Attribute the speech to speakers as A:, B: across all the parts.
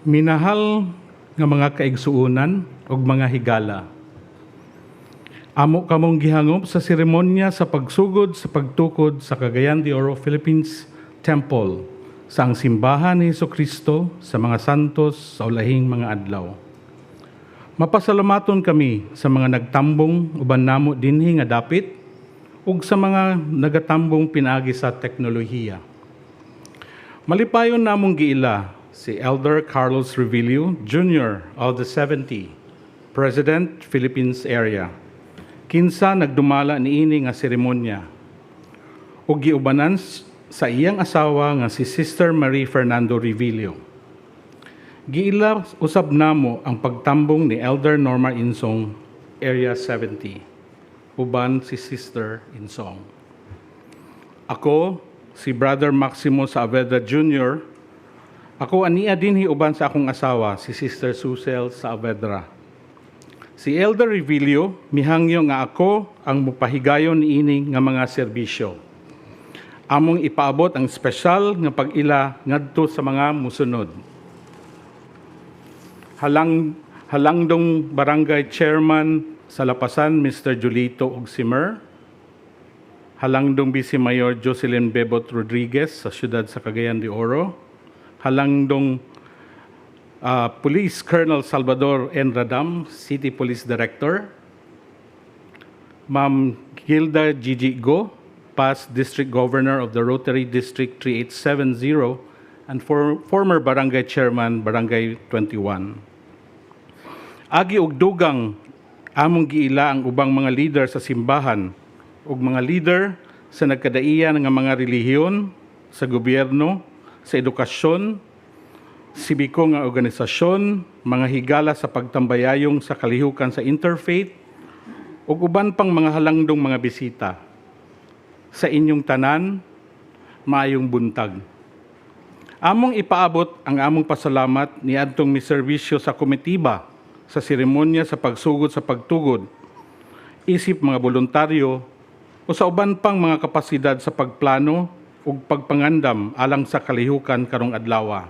A: Minahal nga mga kaigsuonan ug mga higala. Amo kamong gihangop sa seremonya sa pagsugod sa pagtukod sa Cagayan de Oro Philippines Temple sa ang Simbahan ni Kristo sa mga Santos sa Ulahing mga Adlaw. Mapasalamaton kami sa mga nagtambong uban namo dinhi nga dapit ug sa mga nagatambong pinaagi sa teknolohiya. Malipayon namong giila si Elder Carlos Revillo Jr. of the 70, President, Philippines Area. Kinsa nagdumala niini nga seremonya ug giubanan sa iyang asawa nga si Sister Marie Fernando Revillo. Giila usab namo ang pagtambong ni Elder Norma Insong, Area 70, uban si Sister Insong. Ako, si Brother Maximo Saavedra Jr., ako ania dinhi uban sa akong asawa, si Sister Susel Saavedra. Si Elder Revillo mihangyo nga ako ang mupahigayon niini nga mga serbisyo. Among ipaabot ang espesyal nga pag-ila ngadto sa mga musunod: Halangdong Barangay Chairman sa Lapasan, Mr. Julito Ogsimer, Halangdong Vice Mayor Jocelyn Bebot Rodriguez sa siyudad sa Cagayan de Oro, Halangdong Police Colonel Salvador N. Radam, City Police Director, Ma'am Gilda Gigi Go, past District Governor of the Rotary District 3870 and former Barangay Chairman, Barangay 21. Agi og dugang, among giila ang ubang mga leader sa simbahan ug mga leader sa nagkadaiya nga mga relihiyon, sa gobyerno, sa edukasyon, sibiko nga organisasyon, mga higala sa pagtambayayong sa kalihukan sa interfaith, ug uban pang mga halangdong mga bisita. Sa inyong tanan, maayong buntag. Among ipaabot ang among pasalamat niadtong miserbisyo sa komitiba sa seremonya sa pagsugod sa pagtugod, isip mga boluntaryo o sa uban pang mga kapasidad sa pagplano ug pagpangandam alang sa kalihukan karong adlaw.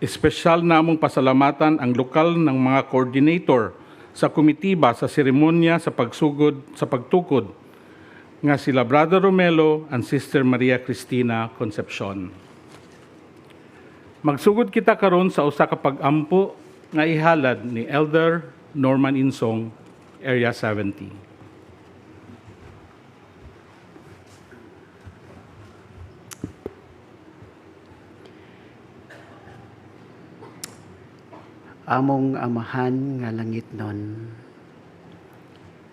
A: Espesyal namong pasalamatan ang lokal ng mga coordinator sa komitiba sa seremonya sa pagsugod sa pagtukod nga sila Brother Romelo and Sister Maria Cristina Concepcion. Magsugod kita karon sa usa ka pag-ampo nga ihalad ni Elder Norman Insong, Area 70.
B: Among Amahan nga langitnon,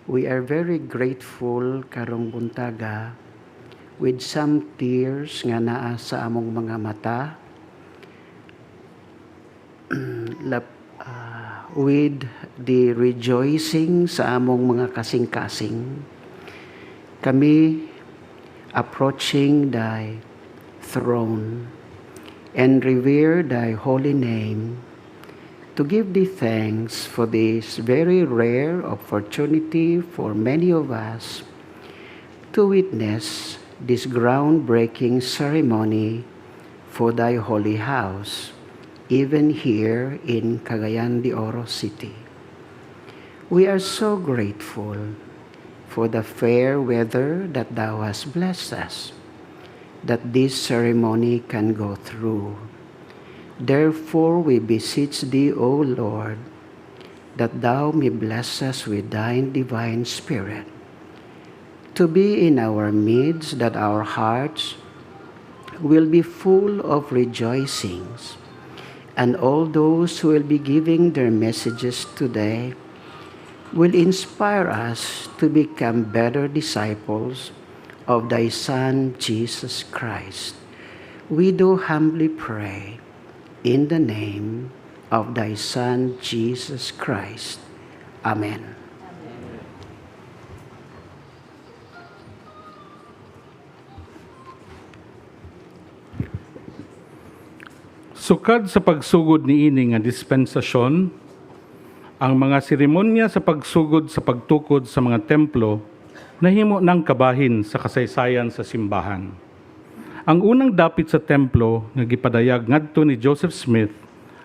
B: we are very grateful karong buntaga with some tears nga naa sa among mga mata with the rejoicing sa among mga kasing-kasing. Kami approaching thy throne and revere thy holy name to give thee thanks for this very rare opportunity for many of us to witness this groundbreaking ceremony for thy holy house, even here in Cagayan de Oro City. We are so grateful for the fair weather that thou hast blessed us, that this ceremony can go through. Therefore we beseech thee, O Lord, that thou may bless us with thine divine Spirit, to be in our midst, that our hearts will be full of rejoicings, and all those who will be giving their messages today will inspire us to become better disciples of thy Son, Jesus Christ. We do humbly pray in the name of thy Son, Jesus Christ. Amen.
A: Sukad sa pagsugod niini nga dispensasyon, ang mga seremonya sa pagsugod sa pagtukod sa mga templo nahimo ng kabahin sa kasaysayan sa simbahan. Ang unang dapit sa templo nga gipadayag ngadto ni Joseph Smith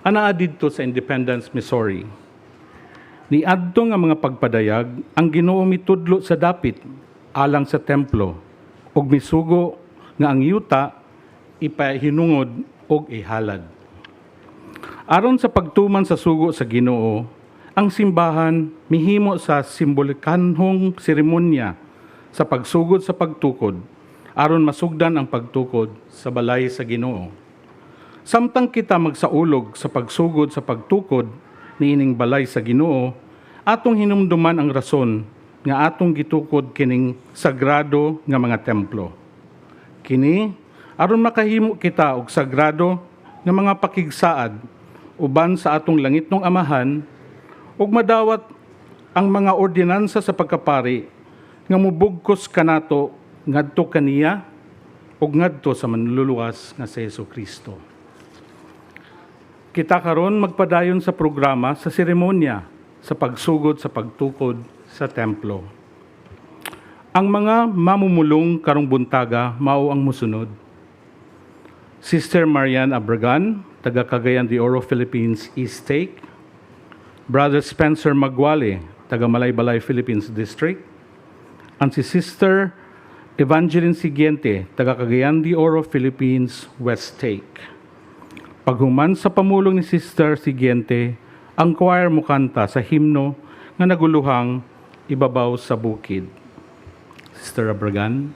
A: Anaa didto sa Independence, Missouri. Niadto nga mga pagpadayag, ang Ginoo mitudlo sa dapit alang sa templo ug misugo nga ang yuta ipahinungod og ihalad. Aron sa pagtuman sa sugo sa Ginoo, ang simbahan mihimo sa simbolikanhong seremonya sa pagsugod sa pagtukod aron masugdan ang pagtukod sa balay sa Ginoo. Samtang kita magsaulog sa pagsugod sa pagtukod niining balay sa Ginoo, atong hinumduman ang rason nga atong gitukod kining sagrado nga mga templo. Kini aron makahimo kita og sagrado nga mga pakigsaad uban sa atong langitnong Amahan ug madawat ang mga ordinansa sa pagkapari nga mubugkos kanato ngadto kaniya ug ngadto sa Manluluwas nga si Hesus Kristo. Kita karon magpadayon sa programa sa seremonya sa pagsugod sa pagtukod sa templo. Ang mga mamumulong karong buntaga mao ang musunod. Sister Marian Abragan, taga Cagayan de Oro, Philippines East Stake. Brother Spencer Magwale, taga Malaybalay, Philippines District. Ang si Sister Evangeline Siguiente, taga Cagayan de Oro, Philippines West Stake. Paghuman sa pamulong ni Sister Siguiente, ang choir mukanta sa himno nga naguluhang Ibabaw sa Bukid. Sister Abragan.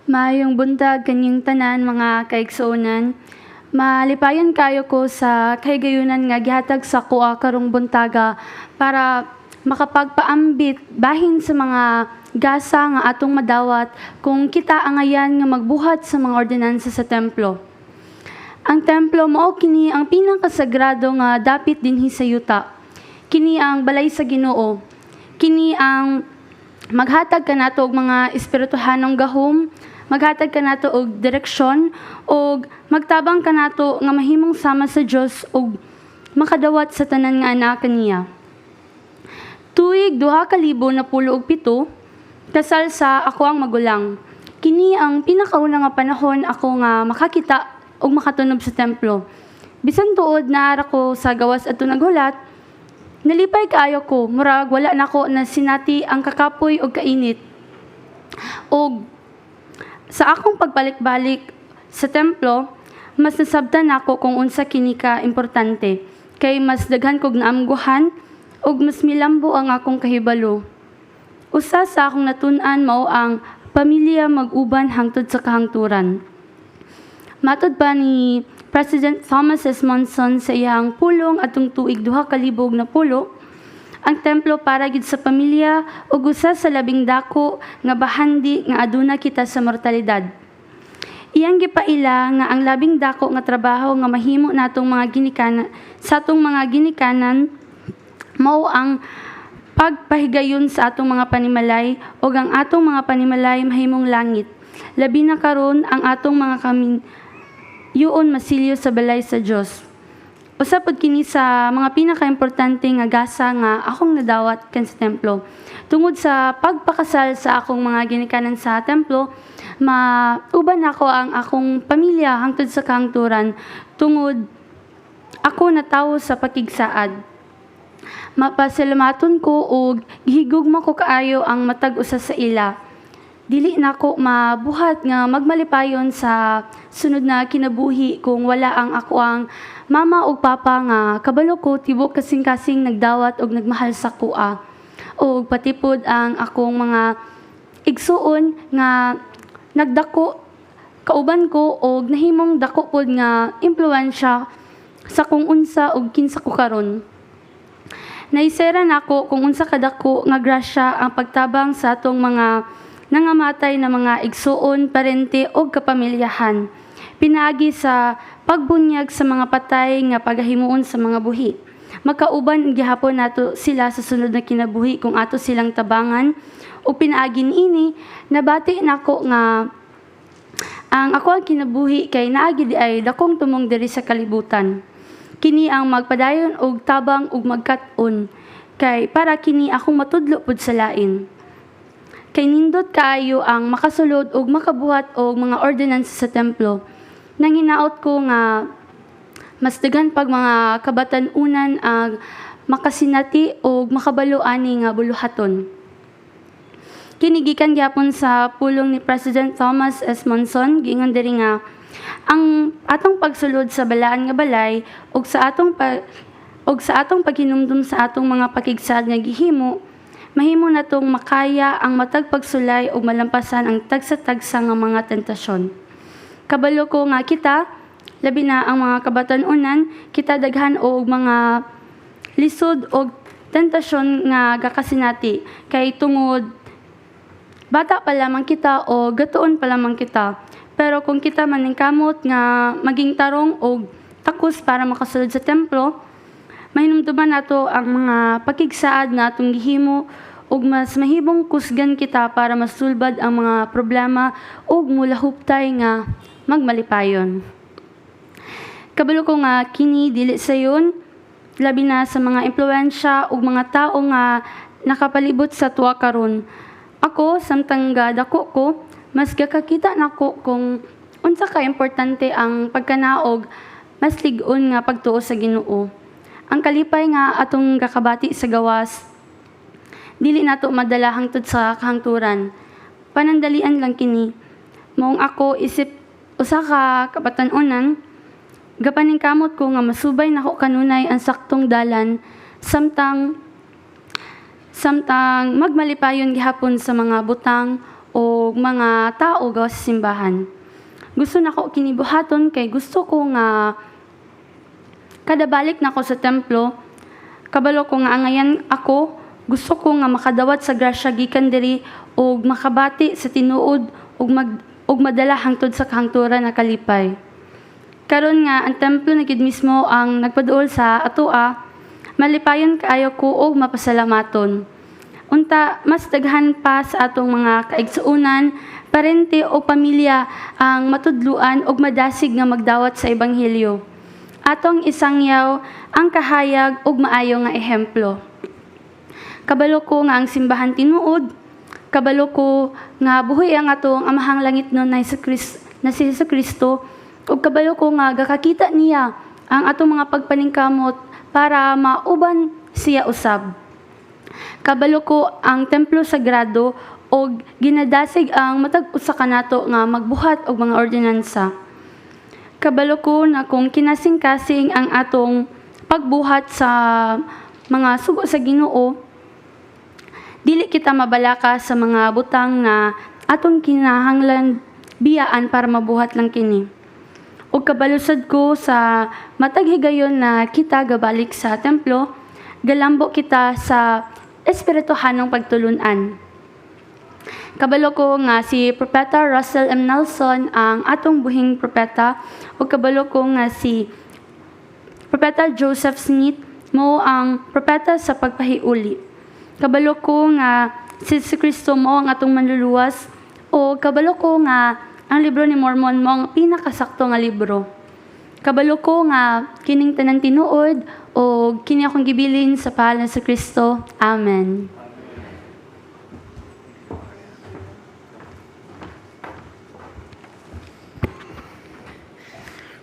C: Maayong buntag kanyang tanan, mga kaigsuonan. Malipayon kayo ko sa kahigayunan nga gihatag sa kuha karong buntaga para makapagpaambit bahin sa mga gasa nga atong madawat kung kita angayan nga magbuhat sa mga ordinansa sa templo. Ang templo mao kini ang pinakasagrado nga dapit dinhi sa yuta. Kini ang balay sa Ginoo. Kini ang maghatag kanato og mga espirituhanong gahom, maghatag kanato og direksyon ug magtabang kanato nga mahimong sama sa Dios ug makadawat sa tanan nga anak kaniya. Tuig 2017, kasal sa ako ang magulang. Kini ang pinakauna nga panahon ako nga makakita ug makatunob sa templo. Bisan tuod naara ko sa gawas adto naghulat, nalipay kaayo ko, murag wala nako na sinati ang kakapoy og kainit. Og sa akong pagbalik-balik sa templo, mas nasabtan nako kung unsa kini ka importante. Kay mas daghan kog naamguhan ug mas milambo ang akong kahibalo. Usa sa akong natun-an mao ang pamilya mag-uban hangtod sa kahangturan. Matod pa ni President Thomas S. Monson sa iyang pulong atong tuig 2010, ang templo para gid sa pamilya ug usa sa labing dako nga bahandi nga aduna kita sa mortalidad. Iyang gipaila nga ang labing dako nga trabaho nga mahimo natong mga ginikanan sa atong mga ginikanan mao ang pagpahigayon sa atong mga panimalay ug ang atong mga panimalay mahimong langit. Labi na karon ang atong mga kamin yuon masilyo sa balay sa Dios. Usa pod kini sa mga pinakaimportante nga gasa nga akong nadawat kan sa templo. Tungod sa pagpakasal sa akong mga ginikanan sa templo, mauban nako ang akong pamilya hangtod sa kahangturan tungod ako natawo sa pakigsaad. Mapasalamaton ko og gihigugma ko kaayo ang matag usa sa ila. Dili nako mabuhat nga magmalipayon sa sunod na kinabuhi kung wala ang ako ang mama ug papa nga kabalo ko tibok kasing-kasing nagdawat og nagmahal sa kuha. Og pati pod ang akong mga igsuon nga nagdako kauban ko og nahimong dako pod nga impluwensya sa kung unsa og kinsa ko karon. Naisera nako kung unsa kadako nga grasya ang pagtabang sa atong mga nangamatay na mga igsuon, parente og kapamilyahan. Pinaagi sa pagbunyag sa mga patay nga pagahimuon sa mga buhi. Makauban gihapon nato sila sa sunod na kinabuhi kung ato silang tabangan o pinaagi niini, nabati nako nga ang ako ang kinabuhi kay naagi di ay dakong tumong diri sa kalibutan. Kini ang magpadayon og tabang ug magkat-on kay para kini akong matudlo pud sa lain. Kay nindot kaayo ang makasulod og makabuhat og mga ordinance sa templo. Nanginaot ko nga mas daghan pag mga kabatan-unan ang makasinati og makabalo ani nga buluhaton. Kini gikan gyapon sa pulong ni President Thomas S. Monson, giingon diri nga ang atong pagsulod sa balaan nga balay ug sa atong paghinumdum sa atong mga pakigsaad nga gihimo, mahimo natong makaya ang matag pagsulay ug malampasan ang tagsa-tagsa nga mga tentasyon. Kabalo ko nga kita, labi na ang mga kabatan-unan, kita daghan og mga lisod og tentasyon nga gakasinati kay tungod bata pa lamang kita o gatuon pa lamang kita. Pero kung kita maningkamot nga maging tarong og takos para makasulod sa templo, mahinumduman nato ang mga pakigsaad na atong gihimo ug mas mahimong kusgan kita para masulbad ang mga problema ug mulahuptay nga magmalipayon. Kabalo ko nga kini dili sayon, labi na sa mga impluwensya ug mga tao nga nakapalibot sa tuwa karon. Ako samtang gadako ko, mas gakakita nako kung unsa ka importante ang pagkanaog mas lig-on nga pagtuo sa Ginoo. Ang kalipay nga atong gakabati sa gawas dili nato madala hangtod sa kahangturan. Panandalian lang kini. Maong ako isip usa ka kabatan-onan, gapaningkamot ko nga masubay nako kanunay ang saktong dalan samtang magmalipayon gihapon sa mga butang o mga tao gawas sa simbahan. Gusto nako kini buhaton kay gusto ko nga kada balik nako sa templo, kabalo ko nga angayan ako, gusto ko nga makadawat sa grasya gikan diri ug makabati sa tinuod ug madala hangtod sa kahangturan na kalipay. Karon nga ang templo na gid mismo ang nagpaduol sa atoa, malipayon kaayo ko og mapasalamaton. Unta mas daghan pa sa atong mga kaigsuonan, parente o pamilya ang matudluan og madasig nga magdawat sa ebanghelyo. Atong isangyaw ang kahayag ug maayo nga ehemplo. Kabalo ko nga ang simbahan tinuod, kabalo ko nga buhi ang atong Amahang Langitnon na si Hesus Kristo, ug kabalo ko nga gakakita niya ang atong mga pagpaningkamot para mauban siya usab. Kabalo ko ang templo sagrado og ginadasig ang matag usa kanato nga magbuhat og mga ordinansa. Kabalo ko na kung kinasing-kasing ang atong pagbuhat sa mga sugo sa Ginoo, dili kita mabalaka sa mga butang na atong kinahanglan biyaan para mabuhat lang kini. Ug kabalo sad ko sa matag higayon na kita gabalik sa templo, galambo kita sa espirituhanong pagtulunan. Kabalo ko nga si Propeta Russell M. Nelson ang atong buhing propeta, ug kabalo ko nga si Propeta Joseph Smith mao ang propeta sa pagpahiuli. Kabalo ko nga si Kristo mao ang atong manluluwas, o kabalo ko nga ang libro ni Mormon mao ang pinakasakto nga libro. Kabalo ko nga kining tanan tinuod o kini akong gibilin sa pangalan sa Kristo. Amen.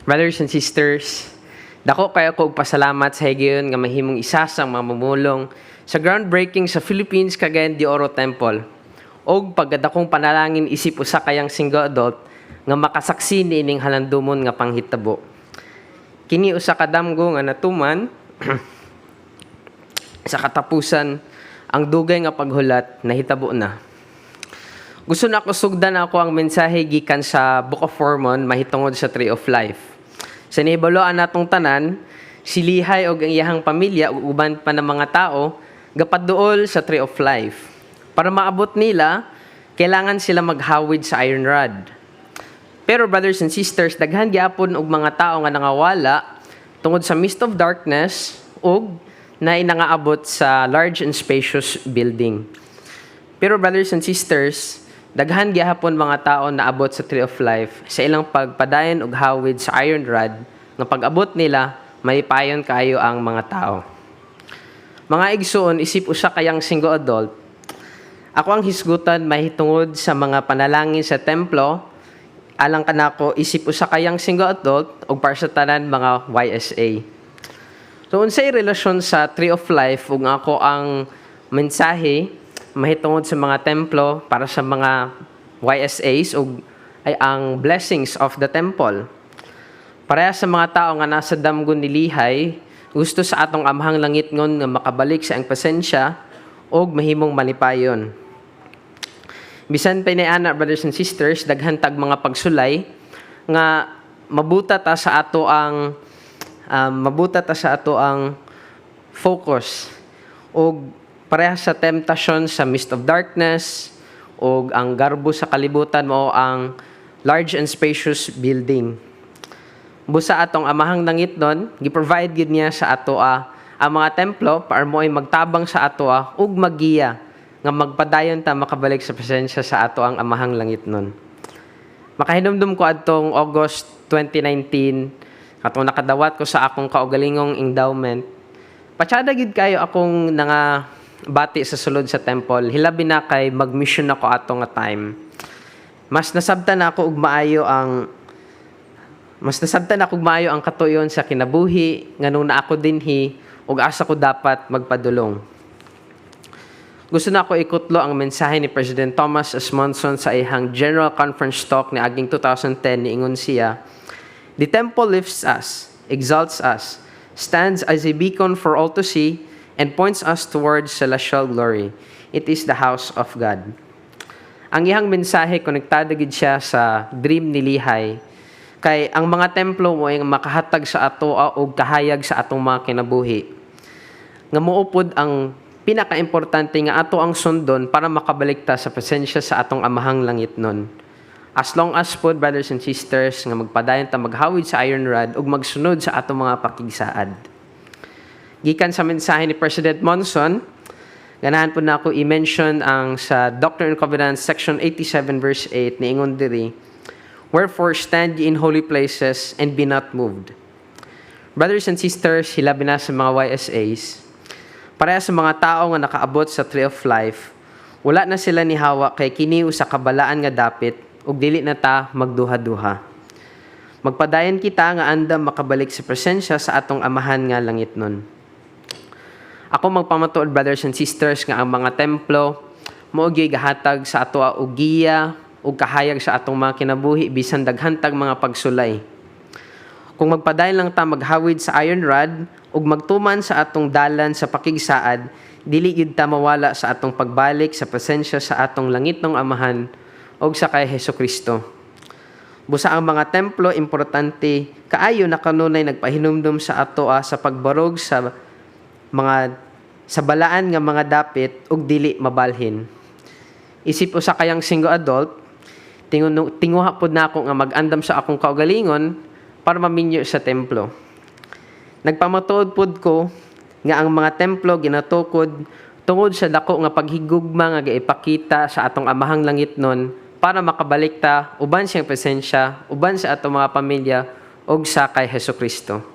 D: Brothers and sisters, dako kayo ko og pasalamat sa higayon nga mahimong isa sa mga mamulong sa groundbreaking sa Philippines Cagayan de Oro Temple. Og pagkadakong panalangin isip usa kayang single adult nga makasaksi niining halandumon nga panghitabo. Kini usa ka damgo nga natuman sa katapusan ang dugay nga paghulat nahitabo na. Gusto na ako sugdan ako ang mensahe gikan sa Book of Mormon mahitungod sa Tree of Life. Sa nahibaloan natong tanan, si Lehi og ang iyahang pamilya ug uban pa ng mga tao gapaduol sa Tree of Life. Para maabot nila, kailangan sila maghawid sa iron rod. Pero brothers and sisters, daghan gyapon og mga tao nga nangawala tungod sa mist of darkness ug na nangaabot sa large and spacious building. Pero brothers and sisters, daghan gyapon mga tao naabot sa Tree of Life sa ilang pagpadayon og hawid sa iron rod nga pag-abot nila malipayon kaayo ang mga tao. Mga igsuon, isip usa kayang single adult, Ako ang hisgutan mahitungod sa mga panalangin sa templo alang kanako isip usa ka young single adult ug para sa tanan mga YSA. So unsay relasyon sa Tree of Life ug ako ang mensahe mahitungod sa mga templo para sa mga YSAs ug ay ang blessings of the temple? Pareha sa mga tao nga nasa damgo ni Lehi, gusto sa atong Amahang Langitngon nga makabalik sa iyang presensya ug mahimong malipayon. Bisan pa ni ana, brothers and sisters, daghan tag mga pagsulay nga mabuta ta sa ato ang focus og pareha sa temptasyon sa mist of darkness og ang garbo sa kalibutan mao ang large and spacious building. Busa atong Amahang Langitnon, gi-provide gid niya sa ato ang mga templo para mo ay magtabang sa ato ug maggiya nga magpadayon ta makabalik sa presensya sa ato ang Amahang Langitnon. Makahinumdum ko adtong August 2019, katong nakadawat ko sa akong kaugalingong endowment. Patsada gid kayo akong nga bati sa sulod sa temple. Hilabi na kay mag-mission ako ato nga time. Mas nasabtan ako og maayo ang katuyon sa kinabuhi nganong naa ko dinhi ug asa ko dapat magpadulong. Gusto na ako ikutlo ang mensahe ni President Thomas S. Monson sa iyang General Conference talk ni aging 2010. Niingon siya, "The temple lifts us, exalts us, stands as a beacon for all to see, and points us towards celestial glory. It is the house of God." Ang iyang mensahe, konektado gid siya sa dream ni Lehi. Kay ang mga templo mo ay makahatag sa ato og kahayag sa atong mga kinabuhi. Nga muupod ang pinakaimportante nga ato ang sundon para makabalik ta sa presensya sa atong Amahang Langitnon. As long as pod, brothers and sisters, nga magpadayon ta maghawid sa iron rod ug magsunod sa atong mga pakigsaad. Gikan sa mensahe ni President Monson, ganahan po na ako i-mention ang sa Doctrine and Covenants section 87 verse 8. Niingon diri, "Wherefore stand ye in holy places and be not moved." Brothers and sisters, hilabi na sa mga YSAs, pareha sa mga tao nga nakaabot sa Tree of Life, wala na sila ni hawa kay kini usa ka balaan nga dapit ug dili na ta magduha-duha. Magpadayon kita nga andam makabalik sa presensya sa atong Amahan nga Langitnon. Ako magpamatuod, brothers and sisters, nga ang mga templo mao gyud gahatag sa ato og giya ug kahayag sa atong mga kinabuhi bisan daghan tag mga pagsulay. Kung magpadayon lang ta maghawid sa iron rod ug magtuman sa atong dalan sa pakigsaad, dili gyud ta mawala sa atong pagbalik sa presensya sa atong langitnong Amahan ug sa kay Hesus Kristo. Busa ang mga templo importante kaayo na kanunay nagpahinumdum sa ato sa pagbarog sa mga sa balaan nga mga dapit ug dili mabalhin. Isip usa ka young single adult, tinguha pod nako nga mag-andam sa akong kaugalingon para maminyo sa templo. Nagpamatuod pod ko nga ang mga templo ginatukod tungod sa dako nga paghigugma nga gaipakita sa atong Amahang Langitnon para makabalik ta uban siyang presensya, uban sa atong mga pamilya ug sa kay Hesus Kristo.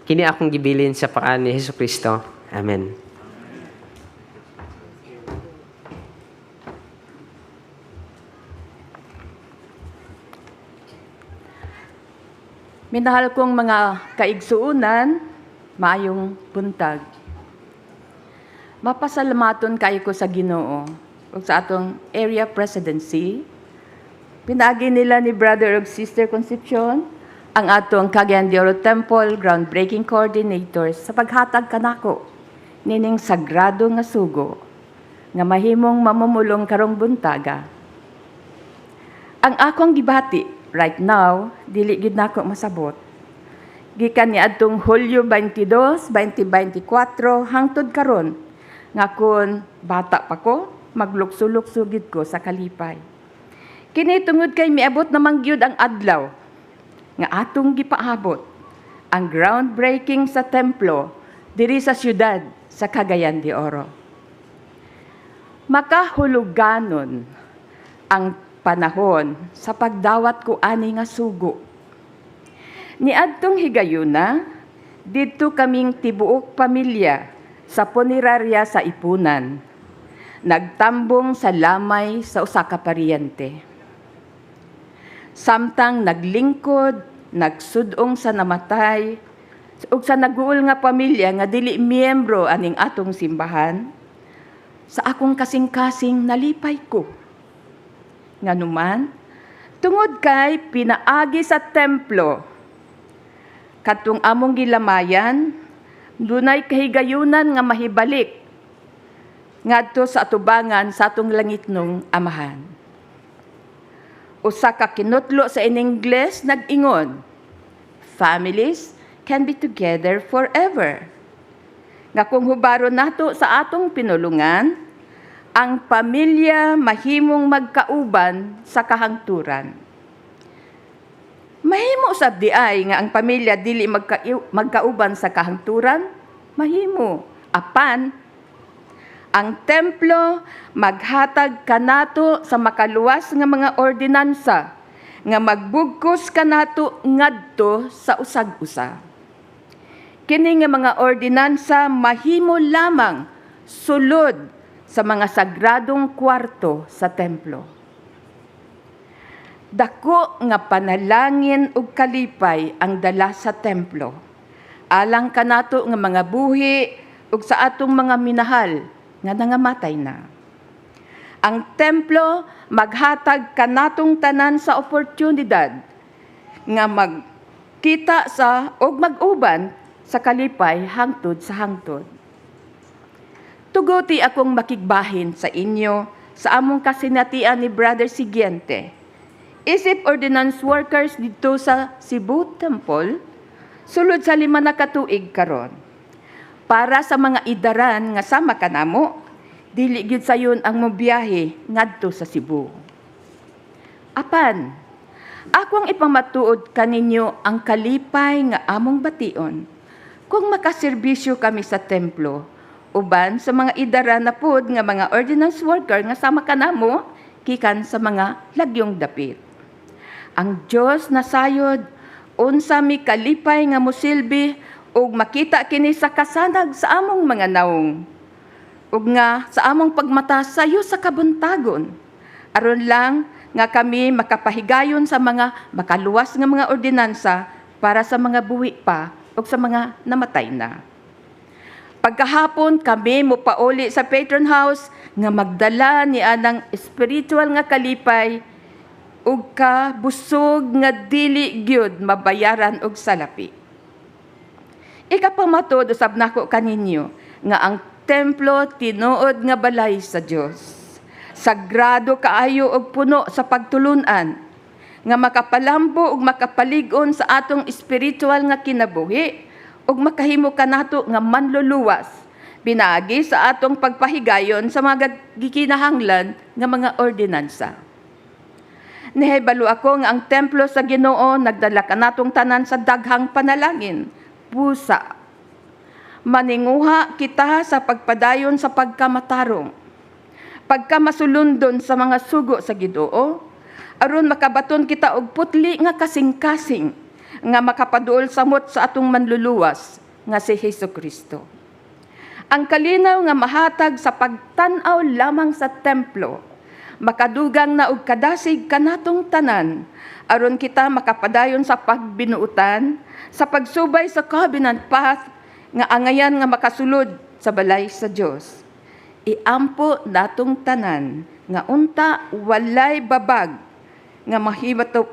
D: Kini akong gibilin sa pangalan ni Hesus Kristo. Amen.
E: Minahal kong mga kaigsuunan, maayong buntag. Mapasalamaton kaayo ko sa Ginoo ug sa atong area presidency. Pinaagi nila ni Brother ug Sister Concepcion ang atong Cagayan de Oro Temple groundbreaking coordinators sa paghatag kanako nining sagrado nga sugo nga mahimong mamumulong karong buntaga. Ang akong gibati right now, dili gid nako masabot. Gikan ni adtong Hulyo 22, 2024 hangtod karon nga kon bata pa ko, maglukso-lukso gid ko sa kalipay. Kini tungod kay miabot namang gyud ang adlaw nga atong gipaabot ang groundbreaking sa templo diri sa siyudad sa Cagayan de Oro. Makahuluganon ang panahon sa pagdawat ko ani nga sugo. Niadtong higayuna, didto kaming tibuok pamilya sa punerarya sa ipunan. Nagtambong sa lamay sa usa ka paryente. Samtang naglingkod, nagsudong sa namatay, ug sa naguol nga pamilya nga dili miyembro aning atong simbahan, sa akong kasing-kasing nalipay ko. Nganuman, tungod kay pinaagi sa templo, katong among gilamayan, dunay kahigayunan nga mahibalik ngadto sa atubangan sa atong langitnong Amahan. Usa ka kinutlo sa Ingles nag-ingon, "Families can be together forever." Nga kung hubaron nato sa atong pinulungan, ang pamilya mahimong magkauban sa kahangturan. Mahimo usab diay nga ang pamilya dili magkauban sa kahangturan? Mahimo. Apan, ang templo maghatag kanato sa makaluwas nga mga ordinansa nga magbugkos kanato ngadto sa usag-usa. Kini nga mga ordinansa mahimo lamang sulod sa mga sagradong kwarto sa templo. Dako nga panalangin ug kalipay ang dala sa templo. Alang kanato nga mga buhi ug sa atong mga minahal nga nangamatay na. Ang templo maghatag kanatong tanan sa oportunidad nga magkita sa og mag-uban sa kalipay hangtod sa hangtod. Tuguti akong makigbahin sa inyo sa among kasinatian ni Brother Siguiente. Isip ordinance workers didto sa Cebu Temple, sulod sa 5 na katuig karon. Para sa mga idaran nga sama kanamo, dili gyud sayon ang mobiyahe ngadto sa Cebu. Apan, ako ang ipamatuod kaninyo ang kalipay nga among bation kung makaserbisyo kami sa templo uban sa mga idaran na pod nga mga ordinance worker nga sama kanamo gikan sa mga lagyong dapit. Ang Dios nasayod unsa mi kalipay nga mosilbi ug makita kini sa kasanag sa among mga nawong ug nga sa among pagmata sayo sa kabuntagon, aron lang nga kami makapahigayon sa mga makaluwas nga mga ordinansa para sa mga buhi pa ug sa mga namatay na. Pagkahapon kami mopauli sa patron house nga magdala ni anang spiritual nga kalipay ug ka busog nga dili gyud mabayaran og salapi. Ikapamatuod usab nako kaninyo nga ang templo tinuod nga balay sa Dios. Sagrado kaayo og puno sa pagtulunan nga makapalambo ug makapalig-on sa atong espiritual nga kinabuhi ug makahimo kanato nga manluluwas pinaagi sa atong pagpahigayon sa mga gikinahanglan nga mga ordinansa. Nahibalo ako nga ang templo sa Ginoo nagdala kanatong tanan sa daghang panalangin, busa. Maninguha kita sa pagpadayon sa pagkamatarong, pagkamasulundon sa mga sugo sa Ginoo, aron makabaton kita og putli nga kasing-kasing nga makapaduol samot sa atong manluluwas nga si Hesus Kristo. Ang kalinaw nga mahatag sa pagtan-aw lamang sa templo makadugang na og kadasig kanatong tanan aron kita makapadayon sa pagbinuutan sa pagsubay sa covenant path nga angayan nga makasulod sa balay sa Dios. Iampo natong tanan nga unta walay babag nga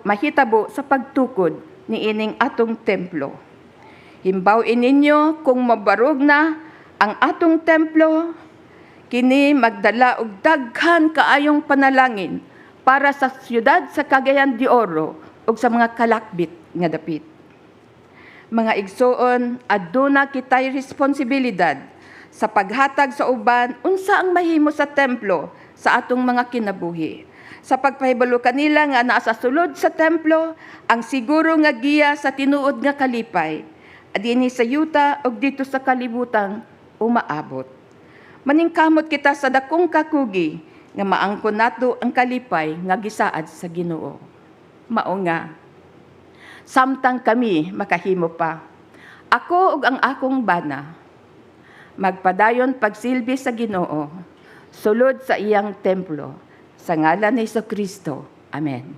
E: mahitabo sa pagtukod niining atong templo. Himbaw-i ninyo kung mabarog na ang atong templo, kini magdala og daghan kaayong panalangin para sa siyudad sa Cagayan de Oro ug sa mga kalakbit nga dapit. Mga igsoon, aduna kitay responsibilidad sa paghatag sa uban unsa ang mahimo sa templo sa atong mga kinabuhi. Sa pagpahibalo kanila nga naa sa sulod sa templo ang siguro nga giya sa tinuod nga kalipay dinhi sa yuta ug didto sa kalibutang umaabot. Maningkamot kita sa dakong kakugi nga maangkon nato ang kalipay nga gisaad sa Ginoo. Mao nga samtang kami makahimo pa, ako ug ang akong bana magpadayon pagsilbi sa Ginoo. sulod sa iyang templo. Sa ngalan ni Kristo. Amen.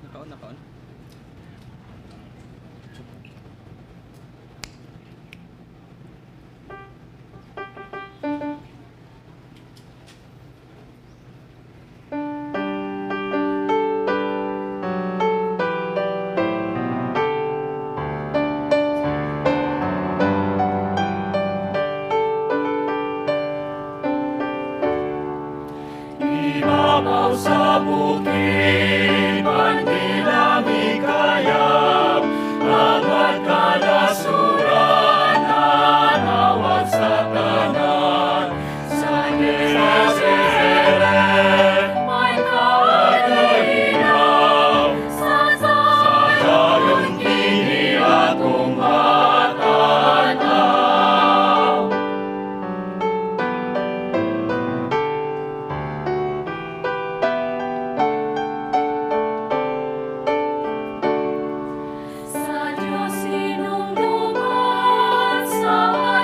F: Nakaon, nakaon.
G: Ibabaw sa bukid, bandila mikayab, angat kalasuran, nanawag sa tanan. Sa Deseret,
C: May
G: kalinaw,
C: sa
G: dayon kini atong matanaw.
C: Sa Diyos hinumduman sa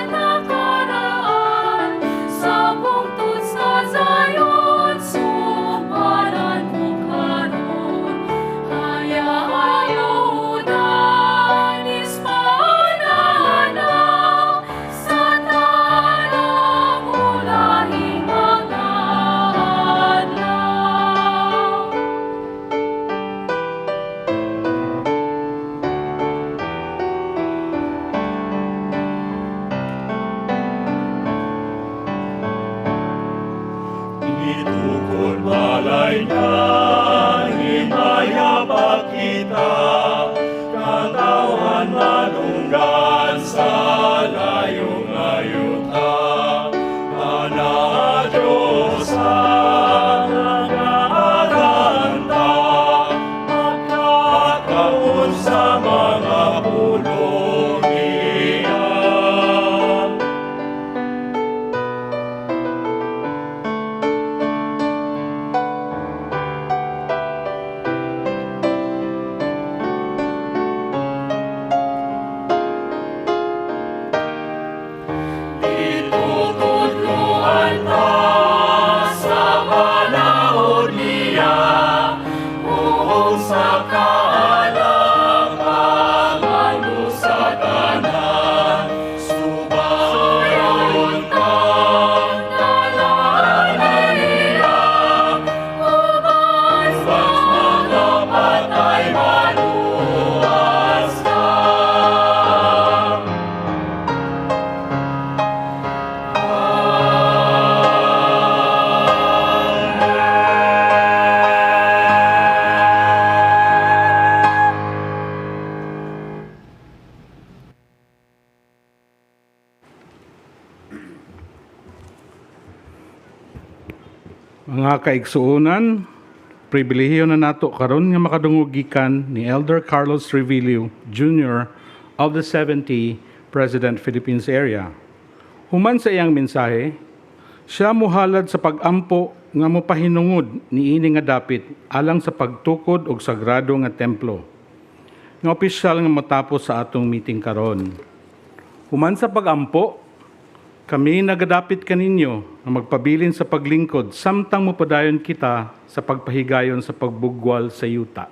C: nakaraan, sa bungtod sa Zion, sumparan ko karon. Hayayudan, ispananaw, sa tanang ulahing mga adlaw.
G: Itukod balay niya, himaya kita, katawan manunggan sa layong ayuta. Ana Diyos ang nag-aaganta, magkakaon sa mga pulong niya. Itutudluan ta sa panahon niya, buong sa kaalam pangano sa tanan. Subayon ta, nalaman niya,
C: Uban
G: sa mga patay maluwas ka.
A: Mga kaigsuonan, pribilehiyo na nato karon nga makadungog gikan ni Elder Carlos Revillo Jr. of the 70 President Philippines Area. Human sa iyang mensahe, siya muhalad sa pag-ampo nga mopahinungod niini nga dapit alang sa pagtukod og sagrado nga templo. Nga opisyal nga matapos sa atong meeting karon. Human sa pag-ampo, kami nagadapit kaninyo nga magpabilin sa paglingkod samtang mopadayon kita sa pagpahigayon sa pagbugwal sa yuta.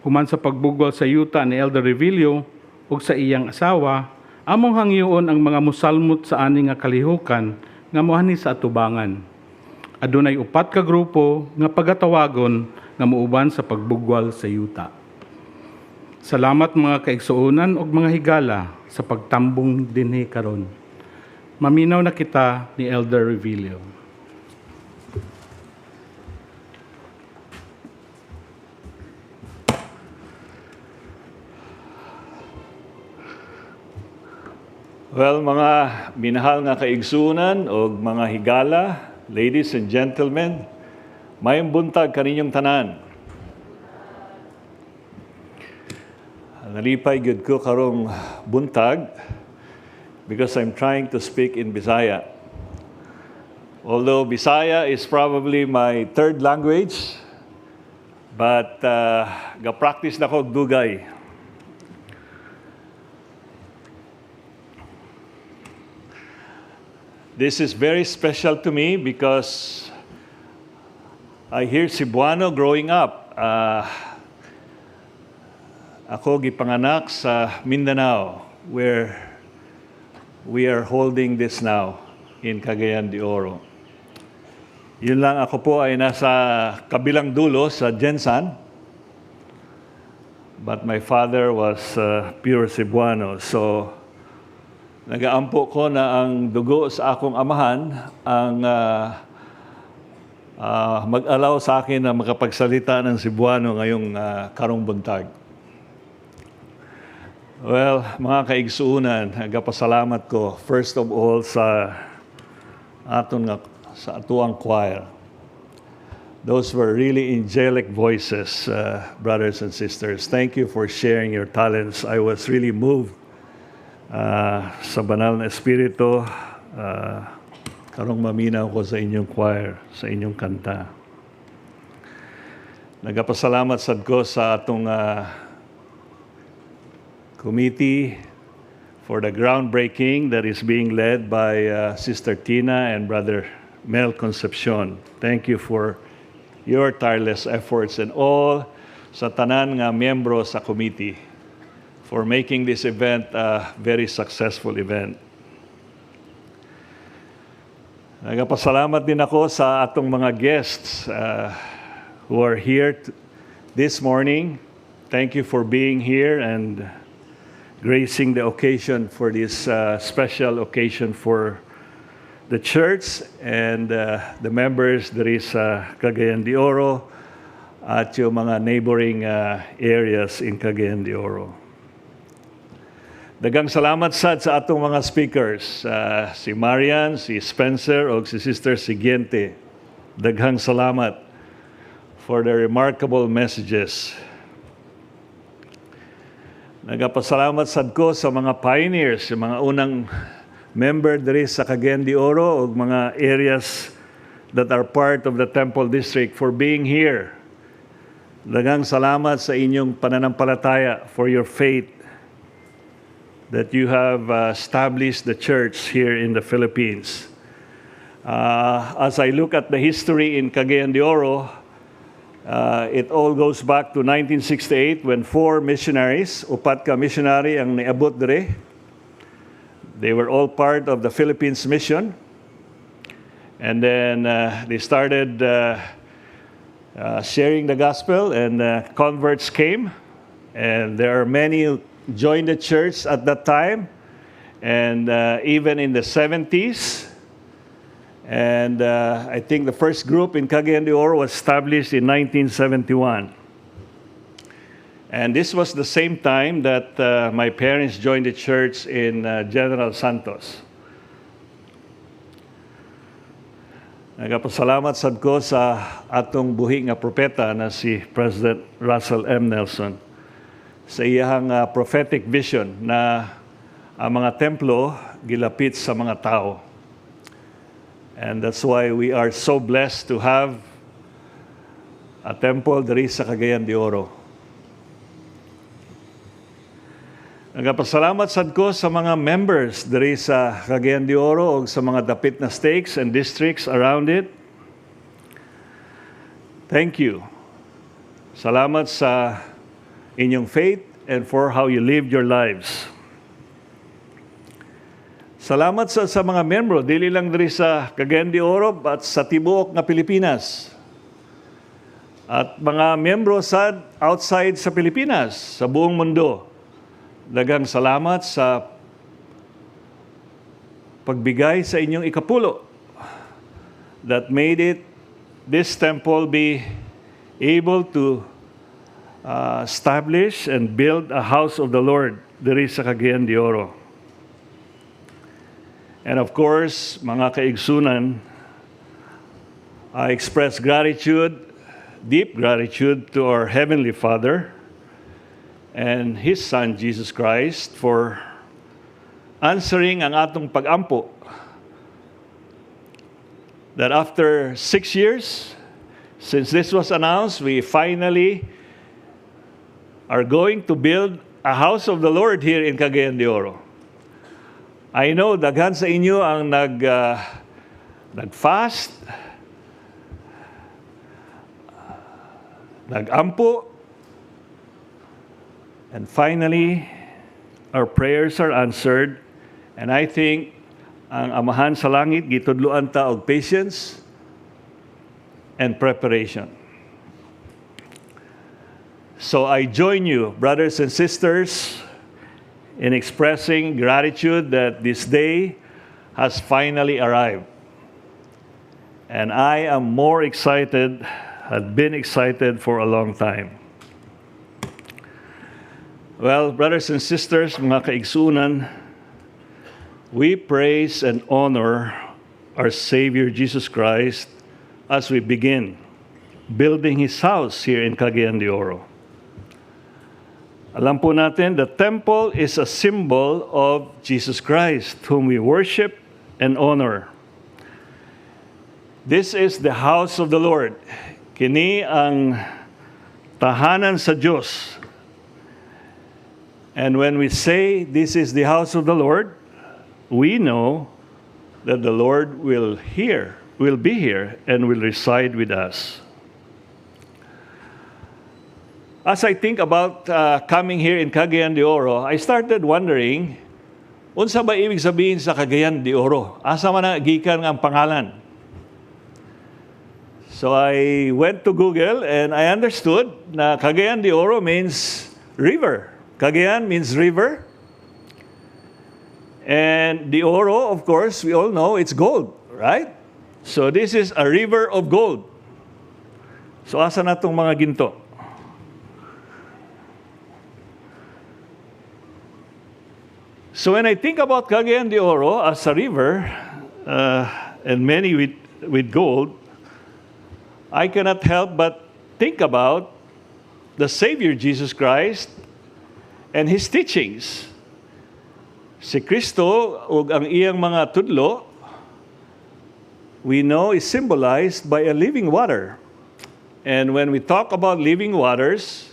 A: Human sa pagbugwal sa yuta ni Elder Revillo ug sa iyang asawa, among hangyoon ang mga musalmot sa ani nga kalihukan nga moani sa atubangan. Adunay upat ka grupo nga pagatawagon nga muuban sa pagbugwal sa yuta. Salamat mga kaigsuonan ug mga higala sa pagtambong dinhi karon. Maminaw na kita ni Elder Revillo.
H: Well, mga minahal nga kaigsunan o mga higala, ladies and gentlemen, maayong buntag kaninyong tanan. Nalipay gyud ko karong buntag because I'm trying to speak in Bisaya. Although Bisaya is probably my third language, but ga-practice na ko og dugay. This is very special to me because I hear Cebuano growing up. Ako gipanganak sa Mindanao, where we are holding this now in Cagayan de Oro. Yun lang, ako po ay nasa kabilang dulo sa GenSan. But my father was pure Cebuano. So, nagaampo ko na ang dugo sa akong amahan ang mag-allow sa akin na makapagsalita ng Cebuano ngayong karong buntag. Well, mga kaigsuunan, nagapasalamat ko first of all sa aton nga sa atuang choir. Those were really angelic voices, brothers and sisters. Thank you for sharing your talents. I was really moved sa Banal na Espiritu karong maminaw ko sa inyong choir, sa inyong kanta. Nagapasalamat sad ko sa atong committee for the groundbreaking that is being led by Sister Tina and Brother Mel Concepcion. Thank you for your tireless efforts and all sa tanan nga miyembro sa committee for making this event a very successful event. Nagapasalamat din ako sa atong mga guests who are here this morning. Thank you for being here and gracing the occasion for this special occasion for the church and the members diri sa Cagayan de Oro at yung mga neighboring areas in Cagayan de Oro. Daghang salamat sad sa atong mga speakers, si Marian, si Spencer, o si Sister Siguiente. Daghang salamat for the remarkable messages. Nagapasalamat sad ko sa mga pioneers, yung mga unang member diri sa Cagayan de Oro ug mga areas that are part of the Temple District for being here. Daghang salamat sa inyong pananampalataya, for your faith that you have established the church here in the Philippines. As I look at the history in Cagayan de Oro, it all goes back to 1968 when four missionaries, upat ka missionary ang niabot diri. They were all part of the Philippines mission. And then they started sharing the gospel, and converts came. And there are many who joined the church at that time, and even in the 70s. And I think the first group in Cagayan de Oro was established in 1971. And this was the same time that my parents joined the church in General Santos. Nagapasalamat sad ko sa atong buhi nga propeta na si President Russell M. Nelson sa iyahang prophetic vision na ang mga templo gilapit sa mga tao. And that's why we are so blessed to have a temple diri sa Cagayan de Oro. Nagapasalamat sad ko sa mga members diri sa Cagayan de Oro ug sa mga dapit na stakes and districts around it. Thank you. Salamat sa inyong faith and for how you lived your lives. Salamat sa mga membro, dili lang diri sa Cagayan de Oro, but sa tibuok nga Pilipinas. At mga miyembro sa outside sa Pilipinas, sa buong mundo. Daghang salamat sa pagbigay sa inyong ikapulo that made it this temple be able to establish and build a house of the Lord diri sa Cagayan de Oro. And of course, mga kaigsunan, I express gratitude, deep gratitude to our Heavenly Father and His Son, Jesus Christ, for answering ang atong pagampo that after 6 years since this was announced, we finally are going to build a house of the Lord here in Cagayan de Oro. I know daghan sa inyo ang nag-fast, nagampo, and finally, our prayers are answered. And I think ang Amahan sa Langit gitudloan ta og patience and preparation. So I join you, brothers and sisters, in expressing gratitude that this day has finally arrived. And I am more excited, had been excited for a long time. Well, brothers and sisters, mga kaigsunan, we praise and honor our Savior Jesus Christ as we begin building His house here in Cagayan de Oro. Alam po natin, the temple is a symbol of Jesus Christ, whom we worship and honor. This is the house of the Lord. Kini ang tahanan sa Diyos. And when we say this is the house of the Lord, we know that the Lord will be here and will reside with us. As I think about coming here in Cagayan de Oro, I started wondering, unsa ba ibig sabihin sa Cagayan de Oro? Asa man na gikan ang pangalan? So I went to Google and I understood na Cagayan de Oro means river. Cagayan means river. And the oro, of course, we all know it's gold, right? So this is a river of gold. So asa na tong mga ginto? So when I think about Cagayan de Oro as a river, and many with gold, I cannot help but think about the Savior Jesus Christ and His teachings. Si Kristo ug ang iyang mga tudlo, we know, is symbolized by a living water. And when we talk about living waters,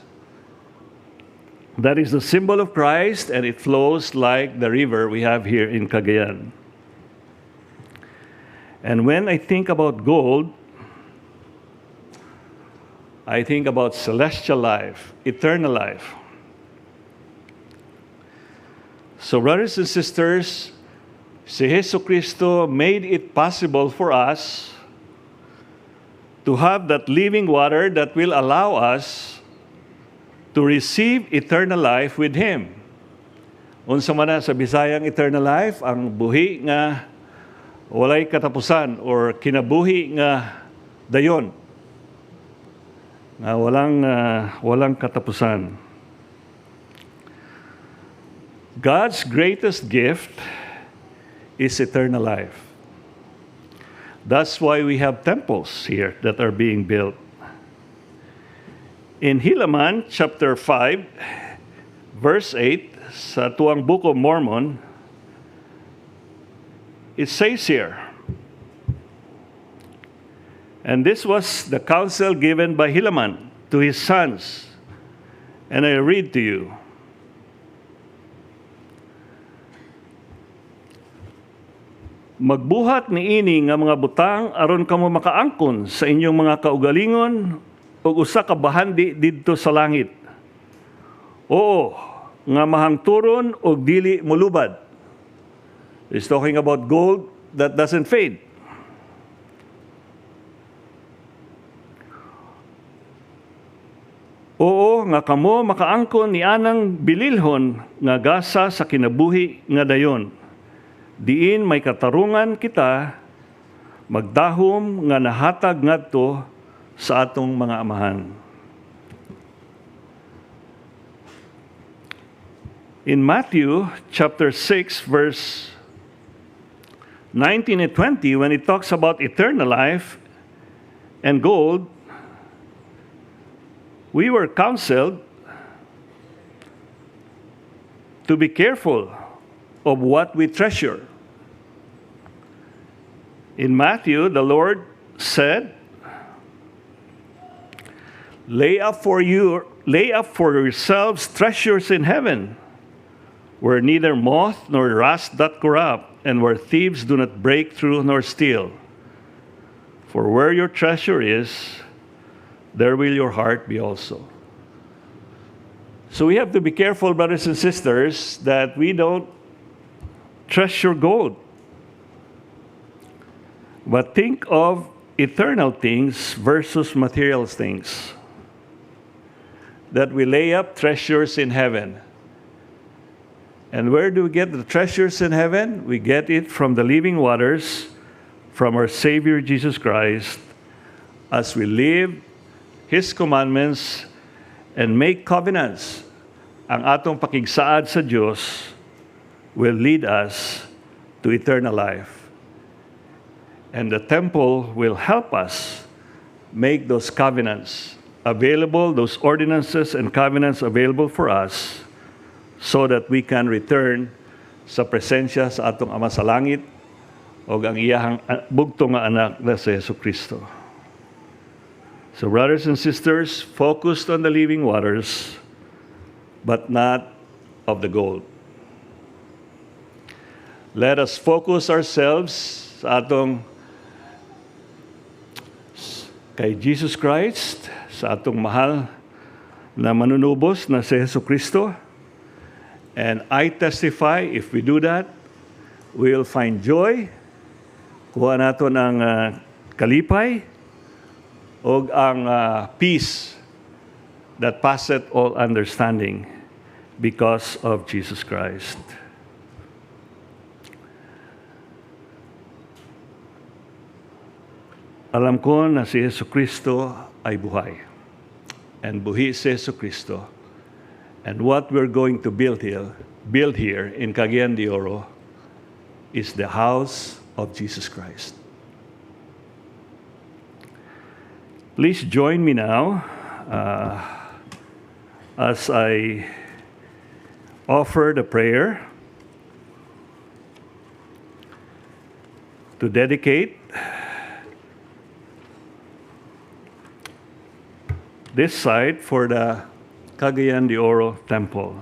H: that is the symbol of Christ, and it flows like the river we have here in Cagayan. And when I think about gold, I think about celestial life, eternal life. So, brothers and sisters, si Jesu Cristo made it possible for us to have that living water that will allow us to receive eternal life with Him. Unsa man na sa Bisayang eternal life? Ang buhi nga walay katapusan or kinabuhi nga dayon nga walang katapusan. God's greatest gift is eternal life. That's why we have temples here that are being built. In Helaman chapter 5, verse 8, sa tuang Book of Mormon, it says here, "And this was the counsel given by Helaman to his sons. And I read to you. Magbuhat niini nga mga butang aron kamo makaangkon sa inyong mga kaugalingon og usa ka bahandi didto sa langit. Oo, nga mahangturon og dili molubad." He's talking about gold that doesn't fade. "Oo, nga kamo makaangkon ni anang bililhon nga gasa sa kinabuhi nga dayon. Diin may katarungan kita magdahom nga nahatag ngadto sa atong mga amahan." In Matthew chapter 6 verse 19 and 20, when it talks about eternal life and gold, we were counseled to be careful of what we treasure. In Matthew, the Lord said, "Lay up for yourselves treasures in heaven, where neither moth nor rust doth corrupt, and where thieves do not break through nor steal. For where your treasure is, there will your heart be also." So we have to be careful, brothers and sisters, that we don't treasure gold, but think of eternal things versus material things. That we lay up treasures in heaven. And where do we get the treasures in heaven? We get it from the living waters, from our Savior Jesus Christ, as we live His commandments and make covenants. Ang atong pakigsaad sa Dios will lead us to eternal life. And the temple will help us make those covenants available, those ordinances and covenants available for us so that we can return sa presensya sa atong Ama sa Langit o ang iyahang bugtong nga anak na si Jesu Kristo. So, brothers and sisters, focused on the living waters, but not of the gold. Let us focus ourselves sa atong kay Jesus Christ, sa atong mahal na manunubos na si Jesu Kristo. And I testify, if we do that, we will find joy, kuha nato ng kalipay, o ang peace that passeth all understanding because of Jesus Christ. Alam ko na si Jesu Kristo ay buhay. And buhi si Jesu Kristo. And what we're going to build here in Cagayan de Oro is the house of Jesus Christ. Please join me now as I offer the prayer to dedicate this site for the Cagayan de Oro Temple.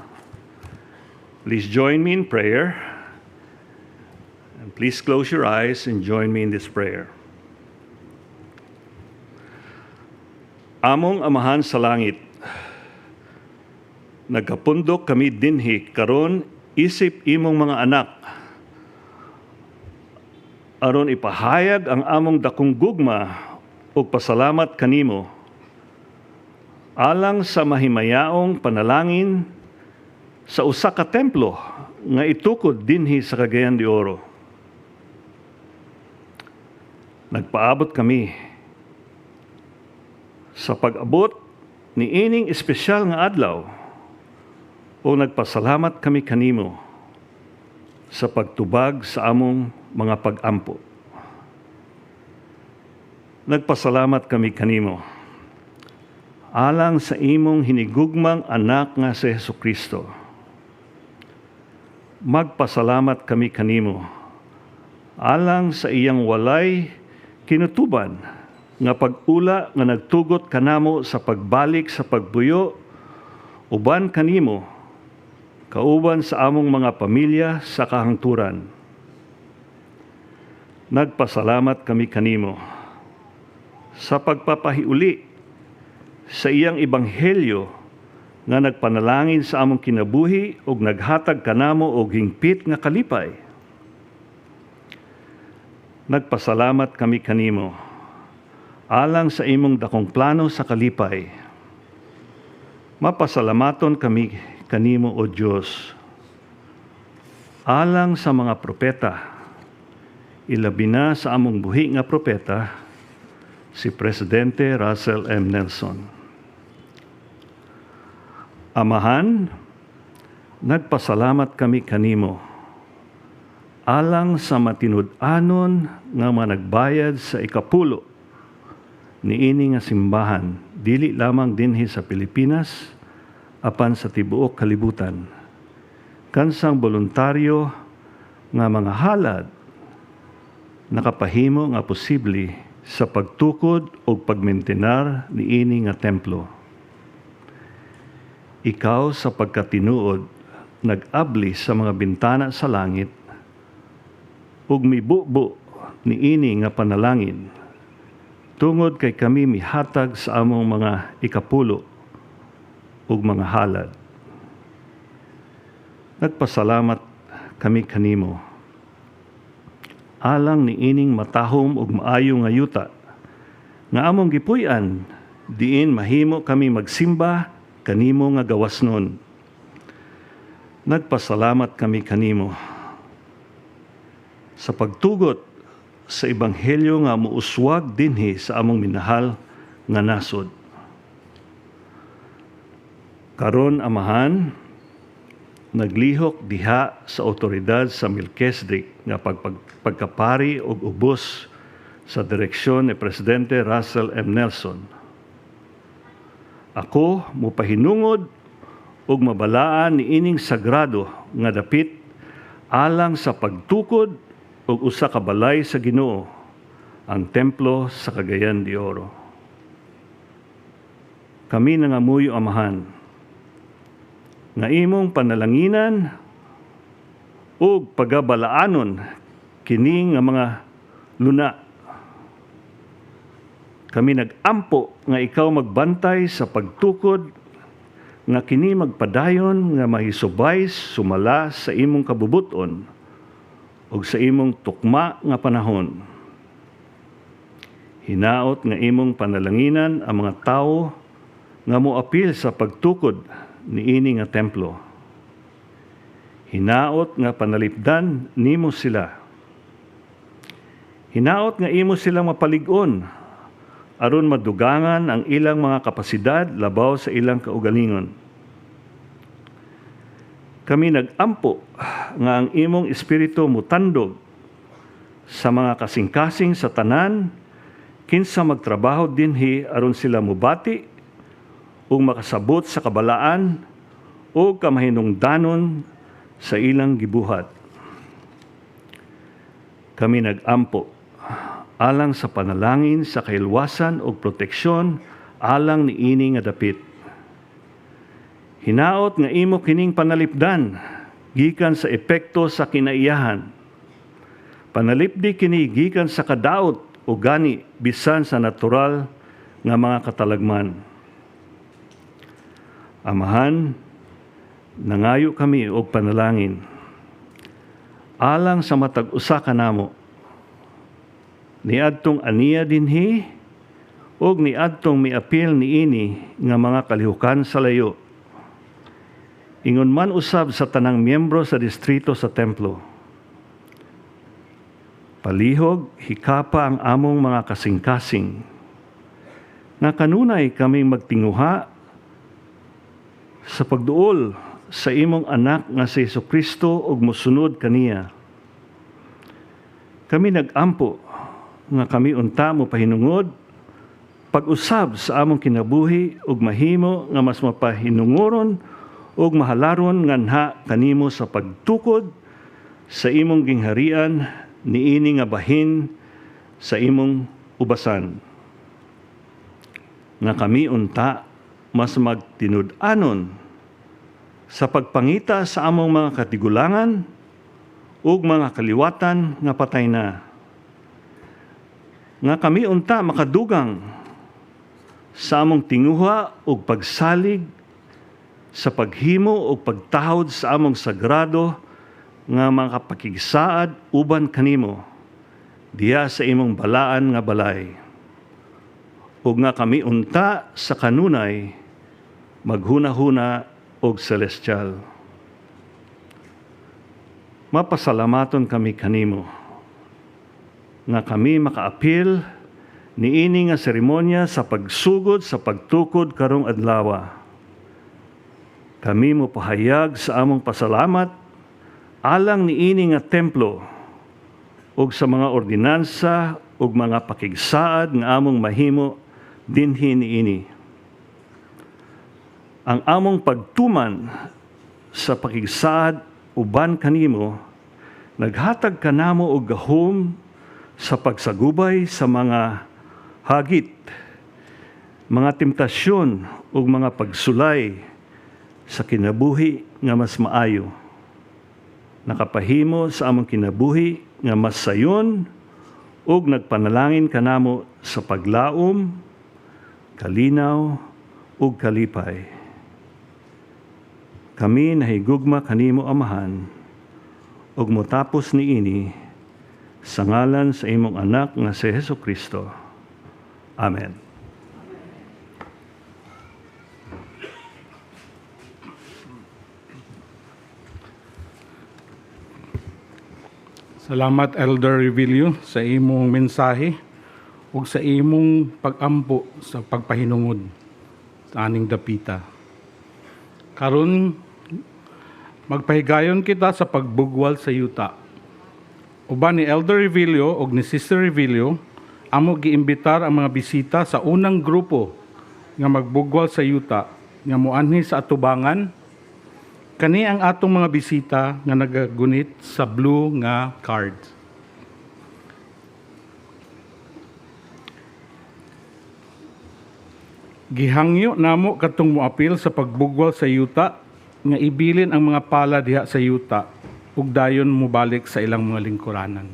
H: Please join me in prayer. And please close your eyes and join me in this prayer. Among Amahan sa Langit, nagkapundok kami dinhi karon isip imong mga anak aron ipahayag ang among dakong gugma ug pasalamat kanimo alang sa mahimayaong panalangin sa usa ka templo nga itukod dinhi sa Cagayan de Oro. Nagpaabot kami sa pag-abot ni ining espesyal nga adlaw o nagpasalamat kami kanimo sa pagtubag sa among mga pag-ampo. Nagpasalamat kami kanimo alang sa imong hinigugmang anak nga si Jesu Kristo. Magpasalamat kami kanimo alang sa iyang walay kinutuban nga pag-ula nga nagtugot kanamo sa pagbalik sa pagbuyo uban kanimo kauban sa among mga pamilya sa kahangturan. Nagpasalamat kami kanimo sa pagpapahiuli sa iyang ebanghelyo nga nagpanalangin sa among kinabuhi ug naghatag kanamo og hingpit nga kalipay. Nagpasalamat kami kanimo alang sa imong dakong plano sa kalipay. Mapasalamaton kami kanimo, O Dios, alang sa mga propeta, ilabi na sa among buhi nga propeta, si Presidente Russell M. Nelson. Amahan, nagpasalamat kami kanimo Alang sa matinud-anon nga mga nagbayad sa ikapulo niini nga simbahan, dili lamang dinhi sa Pilipinas apan sa tibuok kalibutan, kansang boluntaryo nga mga halad nakapahimo nga posible sa pagtukod o pagmentenar niini nga templo. Ikaw sa pagkatinuod nag-abli sa mga bintana sa langit ug mibubo niini nga panalangin tungod kay kami mihatag sa among mga ikapulo ug mga halad. Nagpasalamat kami kanimo alang niining matahom ug maayo nga yuta nga among gipuy-an, diin mahimo kami magsimba kanimo nga gawasnon. Nagpasalamat kami kanimo sa pagtugot sa ebanghelyo nga muuswag dinhi sa among minahal nga nasod. Karon, Amahan, naglihok diha sa otoridad sa Melchizedek nga pagkapari og ubos sa direksyon ni Presidente Russell M. Nelson, ako mopahinungod ug mabalaan niining sagrado nga dapit alang sa pagtukod og usa ka balay sa Ginoo, ang templo sa Cagayan de Oro. Kami nangamuyo, Amahan, nga imong panalanginan ug pagabalaanon kini nga mga luna. Kami nagampo nga ikaw magbantay sa pagtukod nga kini magpadayon nga mahisubay sumala sa imong kabubuton ug sa imong tukma nga panahon. Hinaot nga imong panalanginan ang mga tawo nga moapil sa pagtukod niini nga templo. Hinaot nga panalipdan nimo sila. Hinaot nga imo silang mapalig-on aron madugangan ang ilang mga kapasidad labaw sa ilang kaugalingon. Kami nagampo nga ang imong espiritu mutandog sa mga kasing-kasing sa tanan kinsa magtrabaho dinhi aron sila mubati ug makasabot sa kabalaan o kamahinungdanon sa ilang gibuhat. Kami nagampo alang sa panalangin sa kahilwasan ug proteksyon alang niini nga dapit. Hinaot nga imo kining panalipdan gikan sa epekto sa kinaiyahan. Panalipdi kini gikan sa kadaot o gani bisan sa natural nga mga katalagman. Amahan, nangayo kami og panalangin alang sa matag usa kanamo niadtong aniya dinhi ug niadtong miapil niini nga mga kalihukan sa layo. Ingon man usab sa tanang miyembro sa distrito sa templo. Palihog, hikapa ang among mga kasing-kasing nga kanunay kaming magtinguha sa pagduol sa imong anak nga si Kristo ug mosunod kaniya. Kami nagampo nga kami unta mo pahinungod pag-usab sa among kinabuhi ug mahimo nga mas mapahinunguron ug mahalaron nganha kanimo sa pagtukod sa imong gingharian niini nga bahin sa imong ubasan. Nga kami unta mas magtinud-anon sa pagpangita sa among mga katigulangan ug mga kaliwatan nga patay na. Nga kami unta makadugang sa among tinguha ug pagsalig sa paghimo ug pagtahod sa among sagrado nga mga pakigsaad uban kanimo diha sa imong balaan nga balay, ug nga kami unta sa kanunay maghunahuna og celestial. Mapasalamaton kami kanimo nga kami makaapil niini nga seremonya sa pagsugod sa pagtukod karong adlaw. Kami mo pahayag sa among pasalamat alang niini nga templo. ug sa mga ordinansa ug mga pakigsaad nga among mahimo dinhi niini. Ang among pagtuman sa pakigsaad uban kanimo naghatag kanamo og gahom sa pagsagubay sa mga hagit, mga temptasyon ug mga pagsulay sa kinabuhi nga mas maayo. Nakapahimo sa among kinabuhi nga mas sayon ug nagpanalangin kanamo sa paglaom, kalinaw ug kalipay. Kami nahigugma kanimo, Amahan, ug motapos niini sa ngalan sa imong anak nga si Hesus Kristo. Amen.
A: Salamat, Elder Revilio, sa imong mensahe ug sa imong pagampo sa pagpahinungod sa aning dapita. Karon, magpahigayon kita sa pagbugwal sa yuta. Uban ni Elder Revilio ug ni Sister Revilio, amo giimbitar ang mga bisita sa unang grupo nga magbugwal sa yuta nga moanhi sa atubangan. Kani ang atong mga bisita nga nagagunit sa blue nga card. Gihangyo namo katong moapil sa pagbugwal sa yuta nga ibilin ang mga pala diha sa yuta ug dayon mobalik sa ilang mga lingkuranan.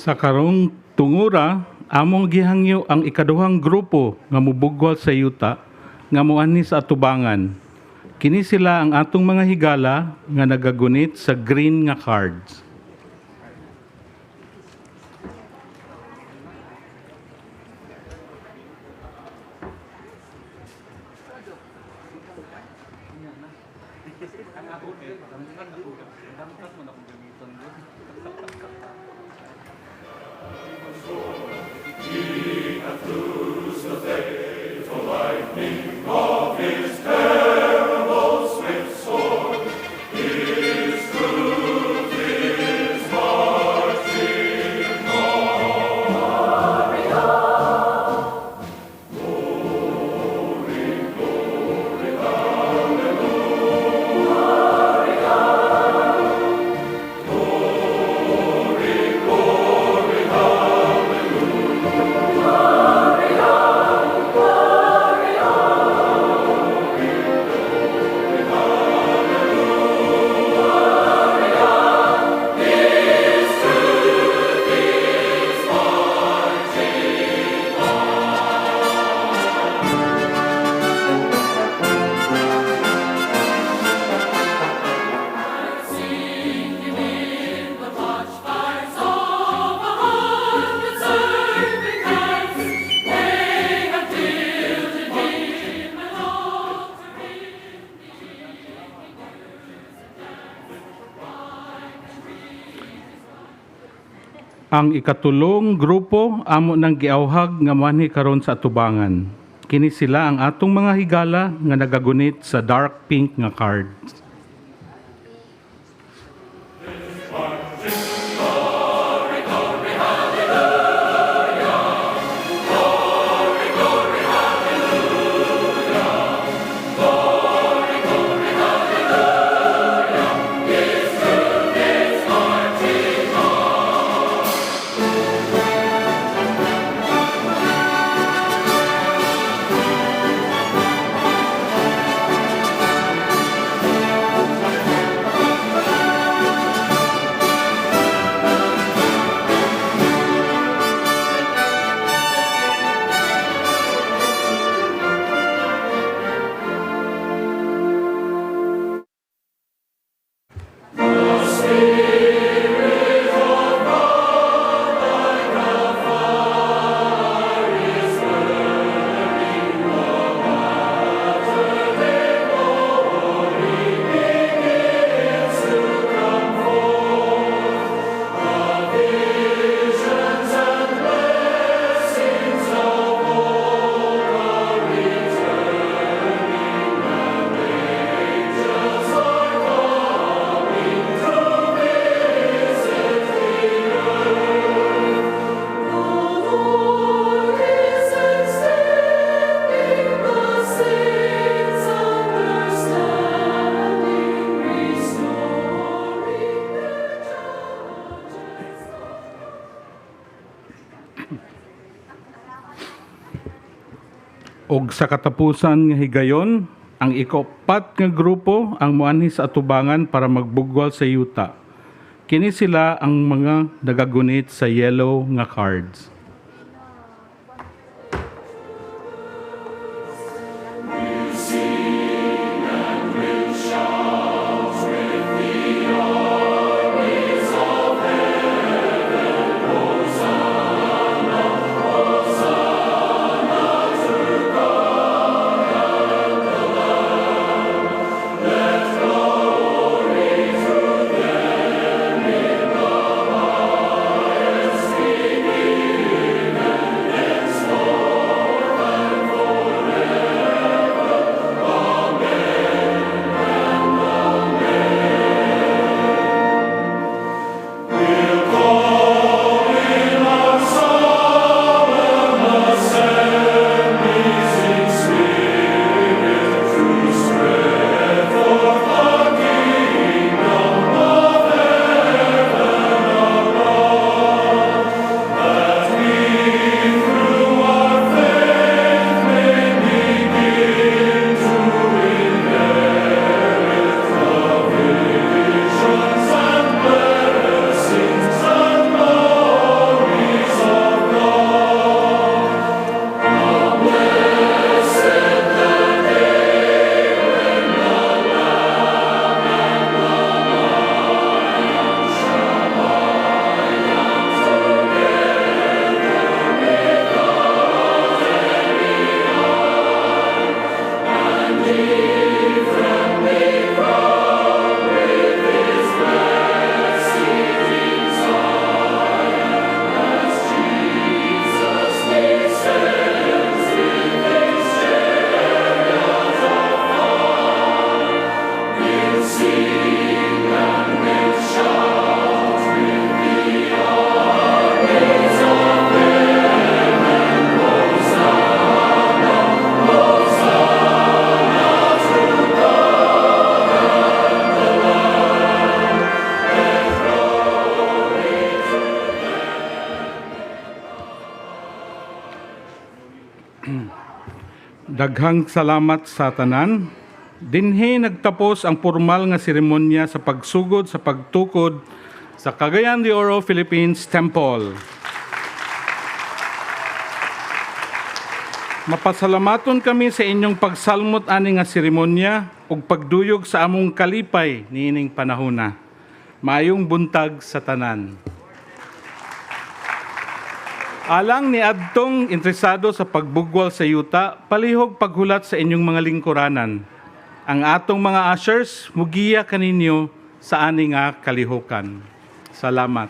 A: Sa karong tungura, among gihangyo ang ikaduhang grupo nga mobugwal sa yuta nga moanhi sa atubangan. Kini sila ang atong mga higala nga nagagunit sa green nga cards. Ang ikatulong grupo amo nang giawhag nga moanhi karon sa atubangan. Kini sila ang atong mga higala nga nagagunit sa dark pink nga cards. Og sa katapusan nga higayon, ang ikaupat nga grupo ang moanhi sa atubangan para magbugwal sa yuta. Kini sila ang mga nagagunit sa yellow nga cards. Daghang salamat sa tanan. Dinhi nagtapos ang formal nga seremonya sa pagsugod sa pagtukod sa Cagayan de Oro Philippines Temple. Mapasalamaton kami sa inyong pagsalmot ani nga seremonya ug pagduyog sa among kalipay niining panahona. Maayong buntag sa tanan. Alang ni adtong interesado sa pagbugwal sa yuta, palihog paghulat sa inyong mga lingkuranan. Ang atong mga ushers mugiya kaninyo sa ani nga kalihukan. Salamat.